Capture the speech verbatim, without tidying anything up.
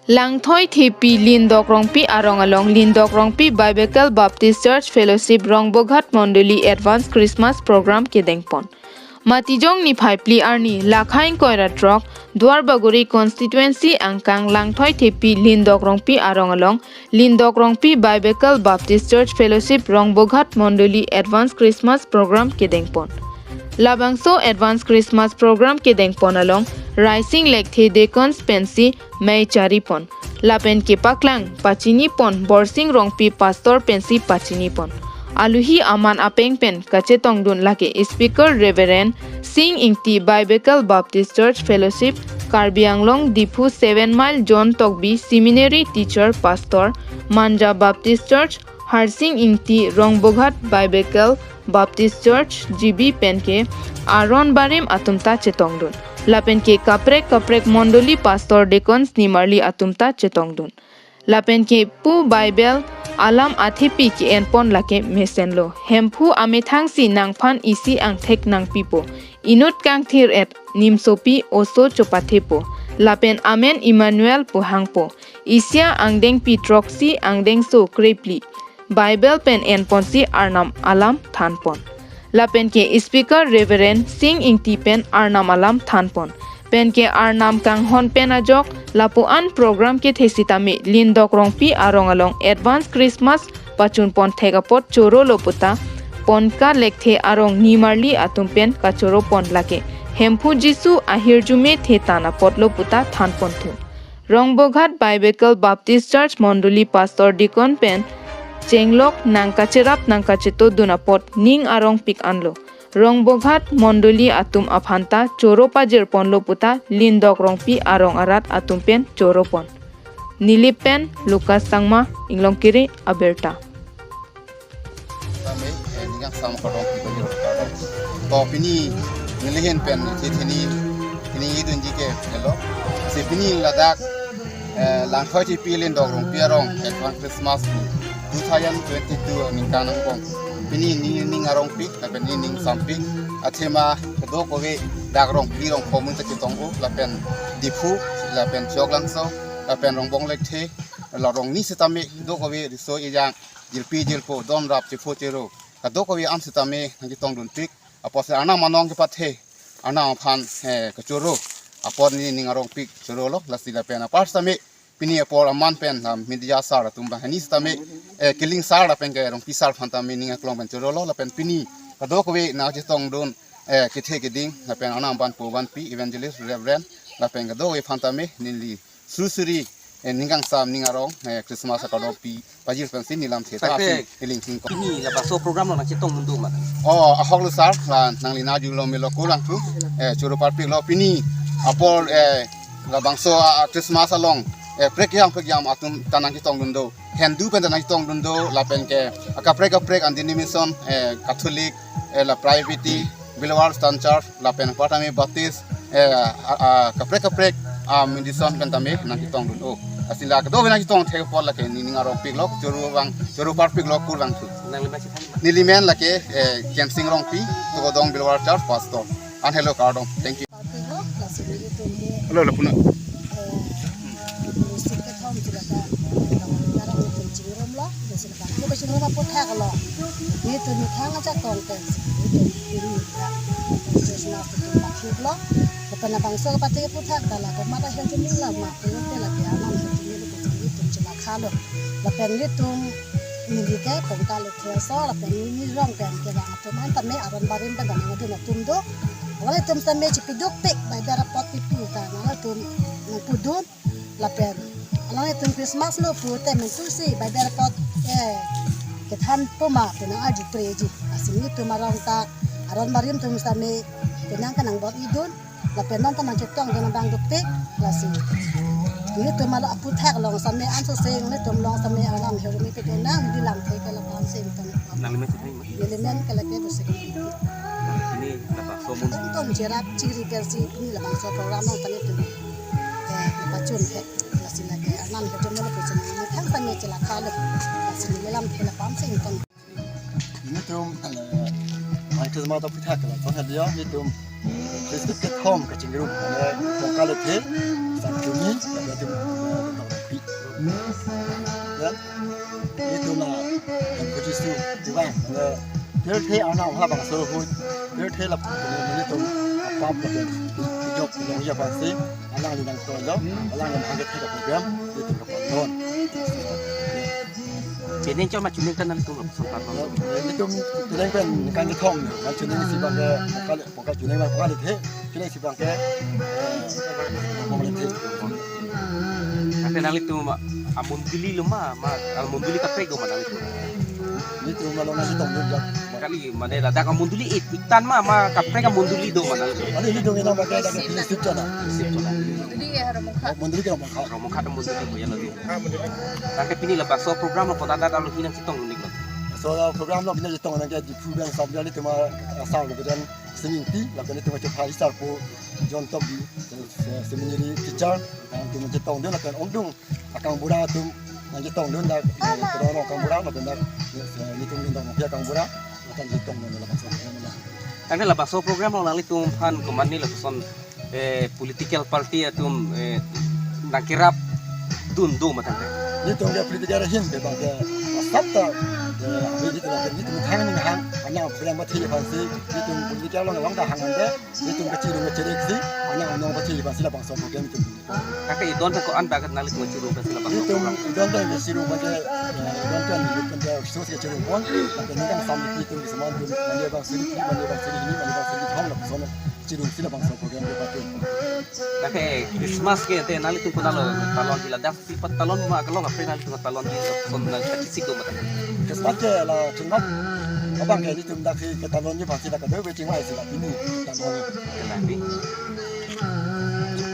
Langthoi Thepi Lindok Rongpi arong along Lindok Rongpi Biblical Baptist Church Fellowship Rongboghat Mondoli Advance Christmas Program kedengpon. Matijong niphai phli arni, lakha ingkoi ra throk, Duarbagori Constituency angkang Langthoi Thepi Lindok Rongpi arong along Lindok Rongpi Biblical Baptist Church Fellowship Rongboghat Mondoli Advance Christmas Program kedengpon. Labangso Advance Christmas Program kedengpon along Raising Lekthe Deacons pensi mei charipon. Lapen kepaklang pachinipon Borsing Rongpi Pastor pensi pachinipon. Aluhi aman apeng pen kachetongdun lake Speaker Reverend Sing Ingti Biblical Baptist Church Fellowship, Karbi Anglong, Diphu Seven Mile John Tokbi Seminary Teacher Pastor, Manja Baptist Church, Harsing Ingti Rongboghat Biblical Baptist Church G B penke aron barim atum ta chetongdun. Lapenke kaprek kaprek mondoli pastor deacons nimarli atum ta chetongdun. Lapenke pu Bible alam athepi ke-enpon lake mesenlo. Hemphu amethangsi nangphan isi angthek nangpipo. Inut kangthir et nimsopi oso chopathepo. Lapen amen Emmanuel pu hangpo. Isaiah angdengpi throksi angdengso krephli. Bible pen enponsi Arnam alam thanpon. Lapenke Speaker Reverend Sing Ingti pen Arnam alam thanpon. Penke Arnam kanghon pen ajok lapu-an program kethe sitame Lindok Rongpi arong along Advance Christmas pachunpon thek apot chorolo puta Ponka Lekthe arong nimarli atum pen kachoropon lake Hemphu Jisu ahirjume the tan apotlo puta thanponthu. Rongboghat Biblical Baptist Church Mondoli Pastor Deacon pen chenglok nangkacherap nangkachetodun apot ning arongpik anlo. Rongboghat Mondoli atum aphanta choro pajirponlo puta Lindok Rongpi arong arat atum pen choropon. Nilip pen Lucas Sangma, Inglongkiri, abirta. Tame, eh, ning kangsam kardom, to pini nelihin pen, si pini, pini idunji ke, hello. Si pini ladak, eh, Langthoi Thepi Lindok Rongpi arong, Advance Christmas two thousand twenty-two ningkan angbong. Pini ning, ning arongpik, lapen ning sampik, athema, kedokave, dak Rongpi Rongpho amun ta chetong-o, lapen Diphu, lapen Choklangso, lapen Rongbong Lekthe, la rong ni sitame, kedokave, riso ejang, jirpi jirpo, don rap chepho chero. Kadokave an sitame nangchetongdunpik. Apotsi Arnam anong kepathe, Arnam aphan, eh, kachoro. Apot ni ning arongpik chorolo, lasi lapen apar sitame, pini apor aman pen, ah, media sar atum banghini sitame, eh, Killing sar lapenke Rongpi sar aphantame ning aklong pen chorolo, lapen pini kadokave nangchetongdun, eh, kethe keding, lapen Arnam ban po ban pi, Evangelist, Reverend, lapen kadokave aphantame, neli susuri, eh, ning kangsam ning arong, eh, Christmas akardom pi pajir pensi nelam theta Sakte. Asin iling singkong. Pini labangso program lo nangchetongdun do ma? Oh, ahoklo sar, la nangli nangjulo melo kolangthu, eh, choro parpiklo pini apor, eh, labangso, ah, Christmas along, eh, prekjam prekjam atum ta nangchetongdun do. Hindu pen ta nangchetongdun do, lapenke, ah, kaprek kaprek an denomination, eh, Catholic, eh, la Presbytery, Belwar Stand Church, lapen apar tame Baptist, eh, ah, ah, kaprek kaprek, ah, denomination pen tame nangchetongdun-o. Lasi la kedo nangchetong thek apot lake ning arongpiklo, choro vang, choro parpiklo kurvangthu. Nangli men si than ma? Neli men lake, eh, Kensing Rongpi, Togodong Belwar Church Pastor. An hello kardom. Thank you. Parpiklo, lasi nelitum ke, hello, la puna. Eh, Musik kethom sila ka, eh, ngarang nelitum chingrumlo, lasi la ka, ke chingrumlo aputhaklo. Nelitum methang ajak tong pen si, nelitum pini ya, Christmas nelitum pathiklo. Lapen labangso kepathe aputhak ta la, komat ahirjume la ma, pulote lake Arnam ahirjume lo pusi nelitum chelakhalo. Lapen nelitum neli ke Ponka Lekthe aso, lapen neli rong pen kevang atum an tame aron barim pen tame nangdun atum do. Alanglitum tame chipidukpik, Bible apot pipu ta, alanglitum nangpudun, lapen alanglitum Christmas lo pute mentusi, Bible apot, eh, kethanpo ma, penang arju preji. Lasi nelitum arong ta, aron barim atum tame, penang kanang bor idun, lapen non ta nangchetongdun abang dukpik, lasi. Nelitum alo aputhak along sitame ansose, nelitum along sitame Arnam ahirjume pidun nang, neli lamthe ke lapu-an si nelitum. Nangli men si than ma? Neli men ke lake Dosik. Pini labangso amun. Tongtong cherap chiri pensi pini labangso program nang tani tum. Eh, pachun he. Lasi lake Arnam ahirjume lo pusi neli methang tame chelakhalo. Lasi neli lamthe lapu-an si nelitum. Nelitum, eh, Christmas aputhak la, tong hadiya, nelitum, eh, Christmas kethom kachingrum, eh, Ponka Lekthe, Santuni, nelitum, eh, Bang, eh, pirthe Arnam halabangso ahut, pirthe la nelitum apap lapen jok longji aphansi, alangli nangtoilo, alangli nangkethe program, nelitum kapangnon. Pining chot ma chuning kan nangtum lapuson pangnon. Eh, nelitum pining pen ningkan kethom, kan chuning isi abang ke, kali Pongkal chuning abang pongkal lethe, chuning isi abang ke, eh, pongkal lethe. Ante nanglitum amondoli lo ma, ma amondoli kaprek do ma nanglitum? Nelitum along nangchetongdun jak. Kali mane ladak amondoli ik-, iktan ma, ma kaprek amondoli do ma nanglitum? Kali nelitum ina abang ke dak ke Philip Sip chana. Sip chana. Mondoli ke Ramongkha. Ramongkha amondoli ko ya lo di. Tangke pini labangso program lo pon adat alohi nangchetongdun iklo. So program lo pini chetong nangke Diphu abang sab nelitum asar lo kedan singing ti, lapen nelitum chepa isar po John Tokbi, se-, seminary teacher, nangtum chetongdun lapen ongdung akangbura atum nangchetongdun dak, eh, kedorong akangbura lapen dak, eh, nelitum lindong akangbura, lapen chetongdun labangso. Tangke labangso program lo nanglitum aphan komatne lapuson, eh, political party atum, eh, nangkerapdun do ma tangke? Nelitum ke political ahin ke abang ke asap ta, eh, nelitum ke nelitum hang ning hang, ana program mathe aphansi, nelitum political along along ta hang ante, nelitum kachirung kachirik si, ana anong pathi aphansi labangso program nelitum. Tangke idon ta ko-an bak nanglitum kachirung aphansi labangso program? Nelitum idon ta kachirung abang ke, eh, idon ta nelitum ke resource kachirung pon, lapen ningkan sam nelitum keselam atum, mane abang suri, mane abang suri hini, mane abang suri thom lapuson chirung si labangso program ke pathu. Tangke Christmas ke ante nanglitum konatlo talonji, ladak si patalon ma kelong apre nanglitum talonji lapuson nangkachesik do ma tangke? Christmas ke la chunam abang ke nelitum dak si ketalonji aphansi dak kado waiting lai si la pini talon. Kelangdi.